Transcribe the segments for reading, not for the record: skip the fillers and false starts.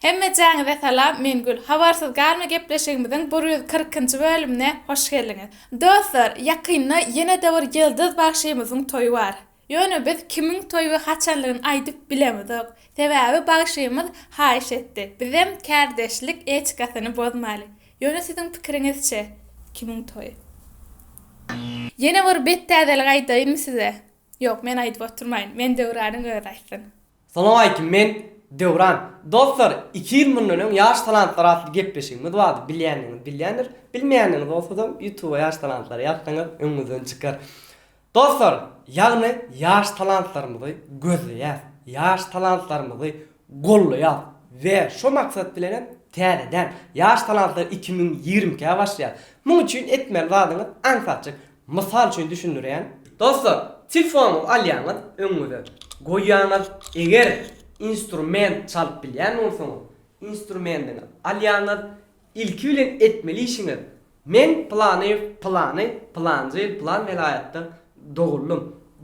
Hemmejäňize salam men Gül. Habarsyz galma gepleşigimiziň 142-nji bölümine hoş geldiňiz. Dostlar, ýakynda ýene-de bir ýyldyz bagşymyzyň toýy bar. Ýöne biz kimiň toýy we haçanlygyny aýdyp bilemizok. Sebäbi bagşymyz haýyş etdi. Bizem kärdeşlik etikasyny bozmaly. Ýöne siziň pikiriňizçe kimiň toýy? Ýene bir bet täzelik aýdaýynmy size? Ýok, men aýdyp oturmaýyn. Men Döwranyň özi aýtsyn. Salowmaleýkim men Döwran. Dostlar iki ýyl mundan öň Ýaş talantlar atly gepleşigimiz bardy bilýändigiňiz bilýändir bilmeýändigiňiz bolsadam ýutuba Ýaş talantlar ýazsaňyz öňüňizden çykar. Dostlar ýagny ýaş talantlarymyzy gözleýäs ýaş talantlarymyzy gollaýas we şo maksat bilenem täzeden Ýaş talantlar 2022-ä başlaýas. Muň üçin etmeli zadyňyz aňsatjyk Mysal üçin düşündirýän. Dostlar, telefonyňyzy alýaňyz, öňüňize goýýaňyz, eger instrument çalyp bilýän bolsaňyz, instrumendiňizi alýaňyz, ilki bilen etmeli işiňiz, men Pylanyýew Pylany, pylanjy ýyl pylan welaýatda doguldym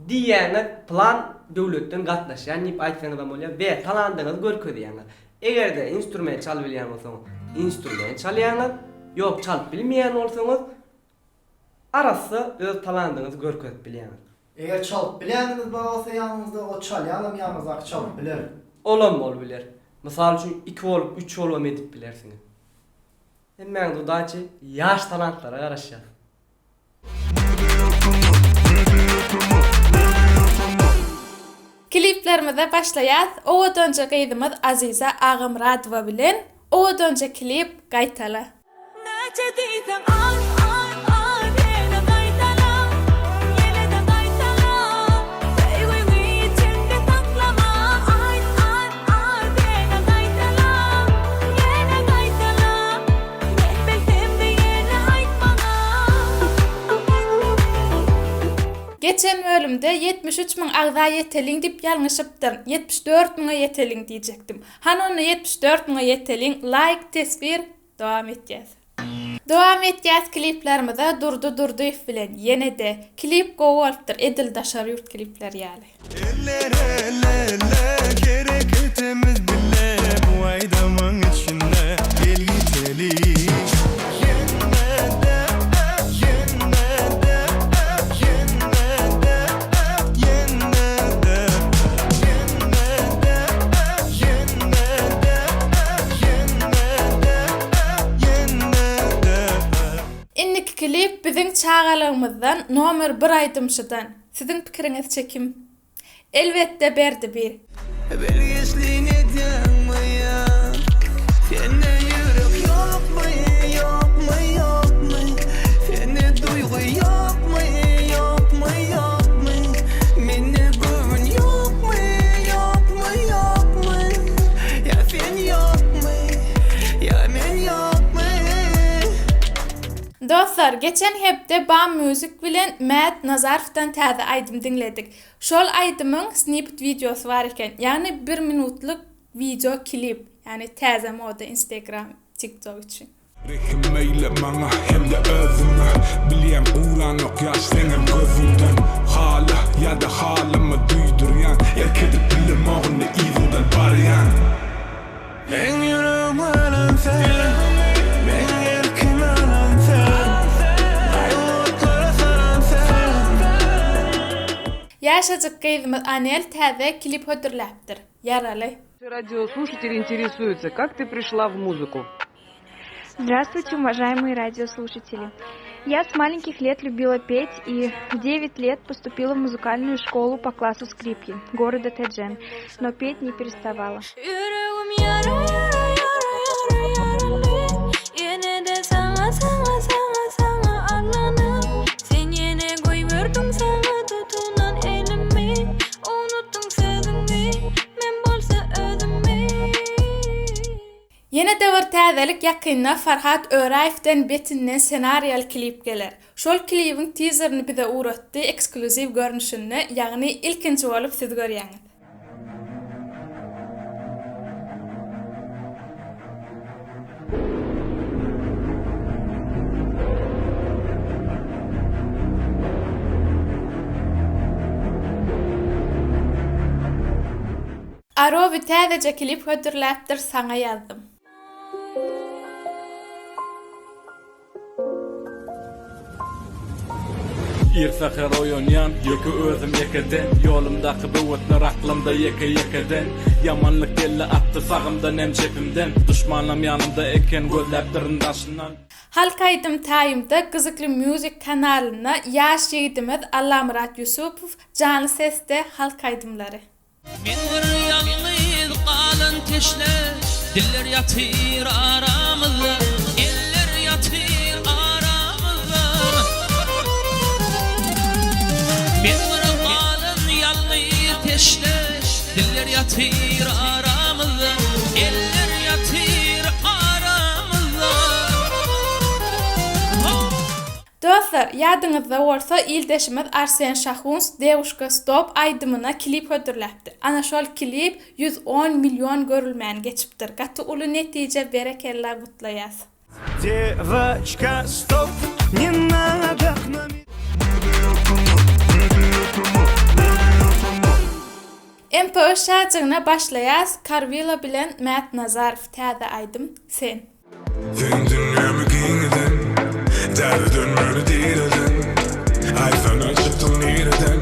diýýäňiz, pylan döwletden gatnaşýan diýip aýtsaňyzam bolýar we talandyňyzy görkezýäňiz. Eger-de instrument çalyp bilýän bolsaňyz, instrument çalýaňyz, ýok çalyp bilmeýän bolsaňyz, Arassa öz talandyňyzy görkezip bilýäňiz. Eger çalyp bilýäniňiz bar bolsa ýanyňyzda o çalýanam ýanyňyzdaky çalyp biler. Olam bolubiler. Mysal üçin iki bolup üç bolubam edip bilersiňiz. Hemmäňize udaçi ýaş talantlara garaşýas. Kliplerimize başlaýas owadanja gyzymyz Aziza Agamyradowa bilen owadanja klip gaýtala. Näçe diýseň az, az, az Ýene gaýtala, ýene-de gaýtala Söýgüňi içiňde saklama Aýt, aýt, aýt Ýene gaýtala, ýene gaýtala Men bilsemde ýene aýt maňa. Geçen bölümde 73 müň agza ýeteliň diýip ýalňyşypdyryn. 74 müňe ýeteliň diýjekdim. Hany onda 74 müňe ýeteliň laýk teswir Dowam etýäs. Dowam etýäs kliplerimize Durdy Durdyýew bilen ýenede klip gowy bolupdyr edil daşary ýurt klipleri ýaly. Eller elle hereketimiz bile bu aýdymyň içinde gel giteli. Ýene-de ýene-de ýene-de ýene-de ýene-de ýene-de Indiki klip biziň çagalygymyzdan nomer bir aýdymçydan. Siziň pikiriňizçe kim? Elbetde Berdi bir. Bilgeşleýin edýäňmi ýa Sende ýürek ýokmy, ýokmy, ýokmy Sende duýgy ýokmy, ýokmy, ýokmy Mende göwün ýokmy, ýokmy, ýokmy Ýa sen ýokmy, ýa men ýokmy. Dostlar geçen hepde Bam Music bilen Mät Nazarowdan täze aýdym diňledik. Şol aýdymyň snippet wideosy bar eken. Ýagny bir minutlyk wideo klip. Ýagny täze moda Instagram, TikTok üçin. Rehim eýle maňa hem-de özüňe Bilýän guranok ýaş seňem gözüňden Hala ýa-da halymy duýdurýan Erk edip bilemok indi yzyňdan barýan. Meň ýüregimi alan sen Meň erkimi alan sen Gaýgy otlara salan sen. Ýaşajyk gyzymyz Anel täze klip hödürläpdir. Ýaraly. Радиослушатели интересуются, как ты пришла в музыку? Здравствуйте, уважаемые радиослушатели! Я с маленьких лет любила петь и в 9 лет поступила в музыкальную школу по классу скрипки города Теджен, но петь не переставала. Ýüregim ýara ýara ýara ýara ýaraly Ýene-de saňa saňa saňa saňa allanyp Sen ýene goýberdiň saňa tutunan elimi Unutdyň sözüňi men bolsa özümi. Ýene-de bir täzelik ýakynda Farhat Öräýewden betinden senariýaly klip geler. Şol klibiň tizerini bize ugratdy eksklýuziw görnüşinde ýagny ilkinji bolup siz görýäňiz. Arobi täzeje klip hödürläpdir saňa ýazdym. Ir säher oýanýan, ýeke özüm ýekeden Ýolumdaky böwetler aklymda ýeke-ýekeden Ýamanlyk geldi atdy sagymdan hem çepimden Duşmanlam ýanymda eken gözläpdirin daşyndan. Halk aýdym taýymda Gyzykly Music kanalynda ýaş ýigidimiz Allamyrat Ýusupow janly sesde halk aýdymlary. Men bir ýalňyz galan teşne, Diller ýatyr aramyzda, Eller ýatyr aramyzda. Men bir galan ýalňyz teşne, Diller ýatyr aramyzda, Eller ýatyr aramyzda. Dostlar, ýadyňyzda bolsa ildeşimiz Arsen Şahuns Dewuşka stop aýdymyna klip hödürläpdi. Ana şol klip 110 million görülmäni geçipdir. Gaty uly netije berekella gutlaýas. Dewoçka stop ne nada k nam. MPÖ şajygyna başlaýas Karwilo bilen Mät Nazarow täze aýdym Sen. Sen dünýämi giňeden, Täzeden meni direden, Aýtsana çykdyň nireden,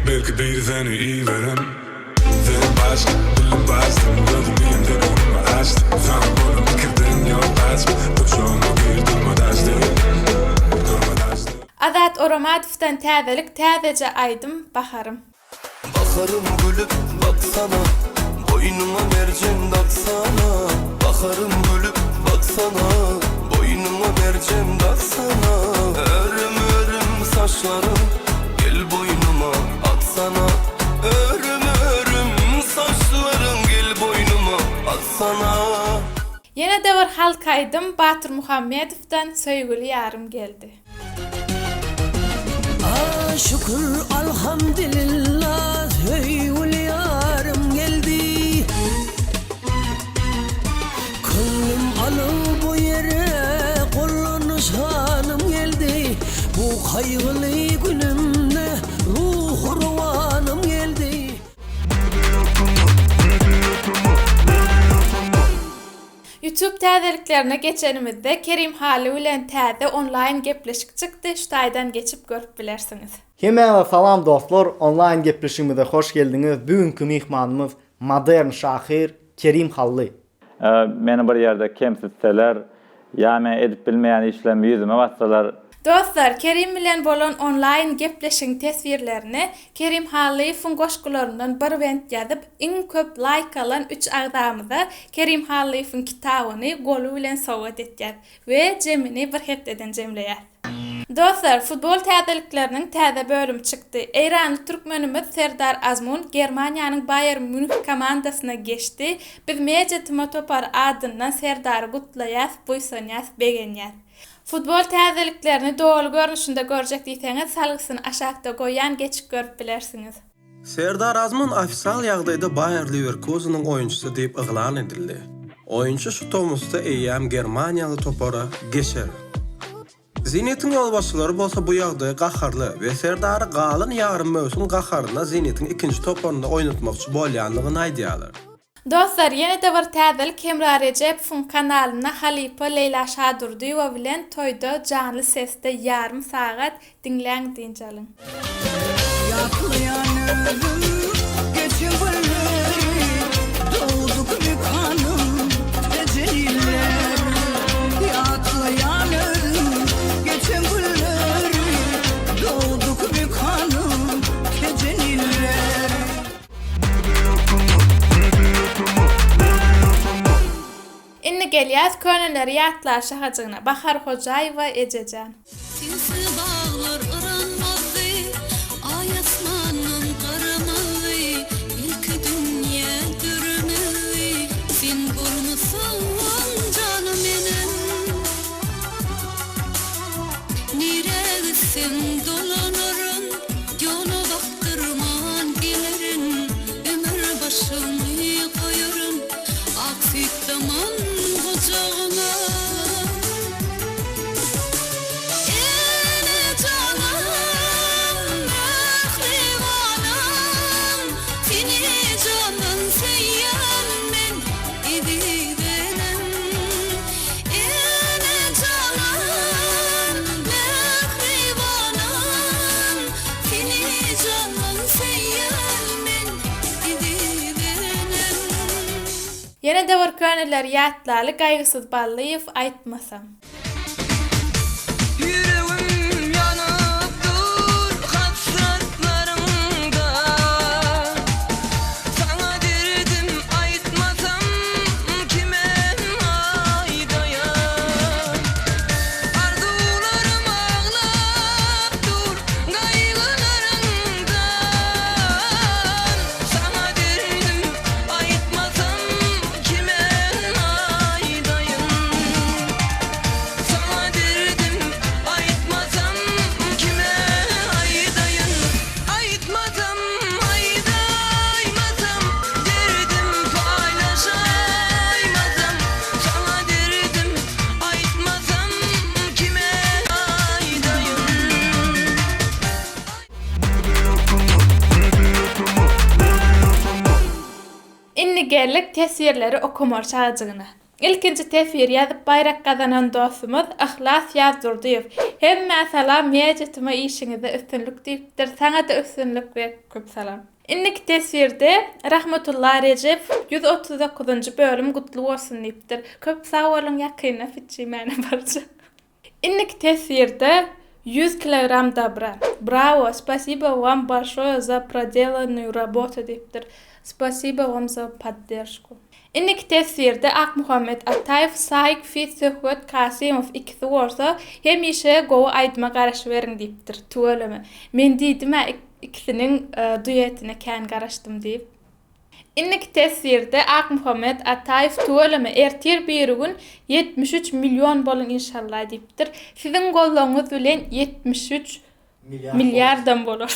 Belki biri seni iberen. Sen başga, dilim başdym, Gözüm ilimde göwnümi açdym, Saňa bolan pikirden ýok gaçma, Gujagyma gir durma daşda, Durma daşda. Azat Oramadowdan täzelik täzeje aýdym Baharym. Baharym gülüp baksana Boýnuňa merjen daksana Baharym gülüp baksana Boýnuňa merjen daksana Örüm örüm saçlaryň Gel boýnuma atsana Örüm örüm saçlaryň Gel boýnuma atsana. Ýene-de bir halk aýdym Batyr Muhammedowdan Söýgüli ýarym geldi. A şükür alhamdülillah söýgüli ýarym geldi. Köňlüm alyp bu ýere gollan nyşanym geldi. Bu gaýgyly günümde ruhy rowanym geldi. Youtube täzeliklerine geçenimizde Kerim Hally bilen täze onlaýn gepleşik çykdy şu taýdan geçip görüp bilersiňiz. Hemmäňize salam dostlar onlaýn gepleşigimize hoş geldiňiz bu günki myhmanymyz modern şahyr Kerim Hally. Meni bir ýerde kemsitseler, ýa men edip bilmeýän işlerimi ýüzüme bassalar. Dostlar, Kerim bilen bolan onlaýn gepleşigiň teswirlerine Kerim Hallyýewiň goşgularyndan bir bent ýazyp, iň köp laýk alan üç agzamyza Kerim Hallyýewiň kitabyny goly bilen sowgat etýäs we jemini bir hepdeden jemleýäs. Dostlar, futbol täzelikleriniň täze bölümi çykdy. Eýranly türkmenimiz Serdar Azmun Germaniýanyň Baýer Münih komandasyna geçdi. Biz Media TM topary adyndan Serdary gutlaýas, buýsanýas, begenýäs. Futbol täzeliklerini doly görnüşinde görjek diýseňiz salgysyny aşakda goýýan geçip görüp bilersiňiz. Serdar Azmun ofisial ýagdaýda Baýer Lewerkuzeniň oýunçysy diýip yglan edildi. Oýunçy şu tomusda eýýäm germaniýaly topara geçer. Zenitiň ýolbaşçylary bolsa bu ýagdaýa gaharly we Serdary galan ýarym möwsüm gaharyna Zenitiň ikinji toparynda oýnatmakçy bolýandygyny aýdýarlar. Dostlar ýene-de bir täzelik Hemra Rejepowyň kanalynda halypa Leýla Şadurdyýewa bilen toýda janly sesde ýarym sagat diňläň dynç alyň. Ýatlaýan özüm geçen günleri Dogduk mekanym Tejen illeri Ýatlaýan özüm geçen günleri Dogduk mekanym Tejen illeri. Indi gelýäs köneleri ýatlar şahajygyna Bahar Hojaýewa ejejan. Sensiz baglar yranmazdy, Aý asmandan garamazdy, Ilki dünýä döremezdi, Sen bolmasaň janym enem. Nirä gitsem dolanaryn, Ýola bakdyrman gelerin, Ömür başymy goýaryn, Ak süýt daman gujagyňa. Ene janym, mähribanym, Seni jandan söýýän. Ýene-de bir köneleri ýatlaly Gaýgysyz Ballyýew aýtmasam. Ýüregim ýanyp dur hasratlaryňdan Saňa derdim aýtmasam kime aýdaýan Arzuwlarym aglap dur gaýgylaryňdan Saňa derdim aýtmasam kime aýdaýyn Saňa derdim aýtmasam kime aýdaýyn Aýtmasam aýdaýmasam derdim paýlaşaýmasam Saňa derdim aýtmasam kime aýdaýyn. Indi geldik teswirleri okamaly çagajygyna. Ilkinji teswir ýazyp baýrak gazanan dostumyz Yhlas Ýazdurdyýew. Hemmä salam Media-tm işiňizde üstünlik diýipdir. Saňada üstünlik we köp salam. Indiki teswirde Rahmetulla Rejepow 139-njy bölüm gutly bolsun diýipdir. Köp sag boluň ýakynda fitçimäne barjak. Indiki teswirde Ýüz kilogram dobra. Brawo, spasibo wam bolşoýe za prodelannuýu rabotu diýipdir. Spasibo wam za podderžku. Indiki teswirde Akmuhammet Ataýew, Saýk feat Söhbet Kasymow ikisi bolsa hemişe gowy aýdyma garaşyberiň diýipdir. Tüweleme. Men diýdim-ä ikisiniň duetine kän garaşdym diýip. Indiki teswirde Akmuhammet Ataýew tüweleme ertir birigün 73 million boluň inşallah diýipdir. Siziň goldawyňyz bilen 73 milliardam bolar.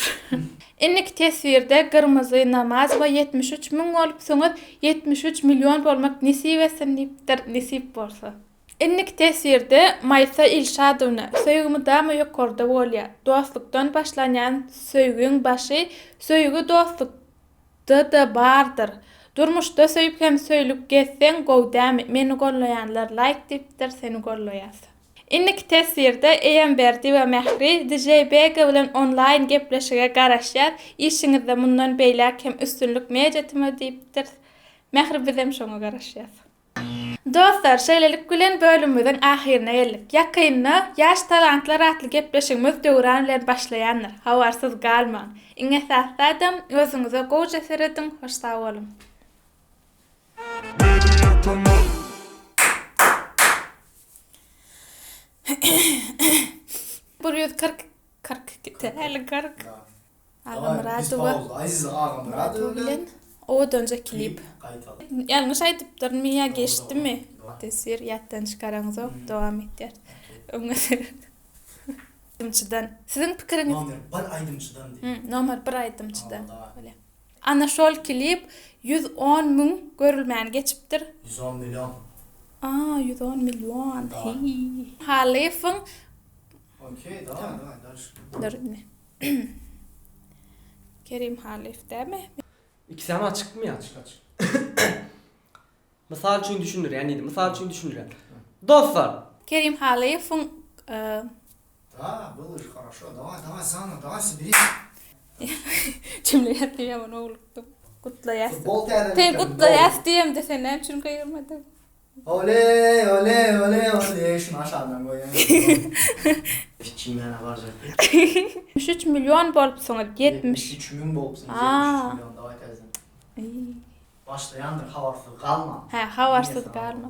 Indiki teswirde Gyrmyzy Namazowa 73 müň bolupsyňyz 73 million bolmak nesip etsin diýipdir. Nesip bolsa. Indiki teswirde Maýsa Ilşadowna söýgi mydama ýokarda bolýar. Dostlukdan başlanýan söýgiň başy söýgi dostluk Da-da bardyr. Durmuşda söýüp hem söýlüp gezseň gowy dämi meni gollaýanlar laýk diýipdir seni gollaýas. Indiki teswirde Eýemberdi we Mähri DJ Bega bilen onlaýn gepleşige garaşýas işiňizde mundan beýläk hem üstünlik Media tm diýipdir Mähri bizem şoňa garaşýas. Dostlar, şeýlelik bilen bölümimiziň ahyryna geldik. Ýakynda Ýaş talantlar atly gepleşigimiz Döwran bilen başlaýandyr. Habarsyz galmaň. Iň esasy zadam, özüňize gowja serediň, hoş sag boluň. 140 42 däl 40. Agamyradowa Aziz Agamyradowa bilen owadanja klip. Ýalňyş aýdypdyrynmy ýa geçdimi? Teswir ýatdan çykaraňzok dowam etýär. Öňe seret. Aýdymçydan. Siziň pikiriňiz? Nomer bir aýdymçydan diý. Nomer bir aýdymçydan. Bolýa. Ana şol klip 110 müň görülmäni geçipdir. 110 million. A, 110 million. Heý. Halyfowyň Okey, daway, daway, dalşe. Dur indi. Kerim Halyf dämi? Ikisem açykmy ýa? Açyk açyk. Mysal üçin düşündirýän diýdi. Mysal üçin düşündirýän. Dostlar. Kerim Halyýewiň Da, было же хорошо. Давай, давай заново, давай соберись. Jümle ýazdy ýaman howlukdym. Gutlaýas. Futbol täzelikleri. Sen gutlaýas diýemde sen näme üçin gygyrmadyň? Oley oley oley oley şuny aşagyndan goýaýyn. Kiçimäne barjak. 73 million bolupsyňyz 70. 73 müň bolupsyňyz 73 million daway täzeden. Başlaýandyr habarsyz galma. Hä habarsyz galma.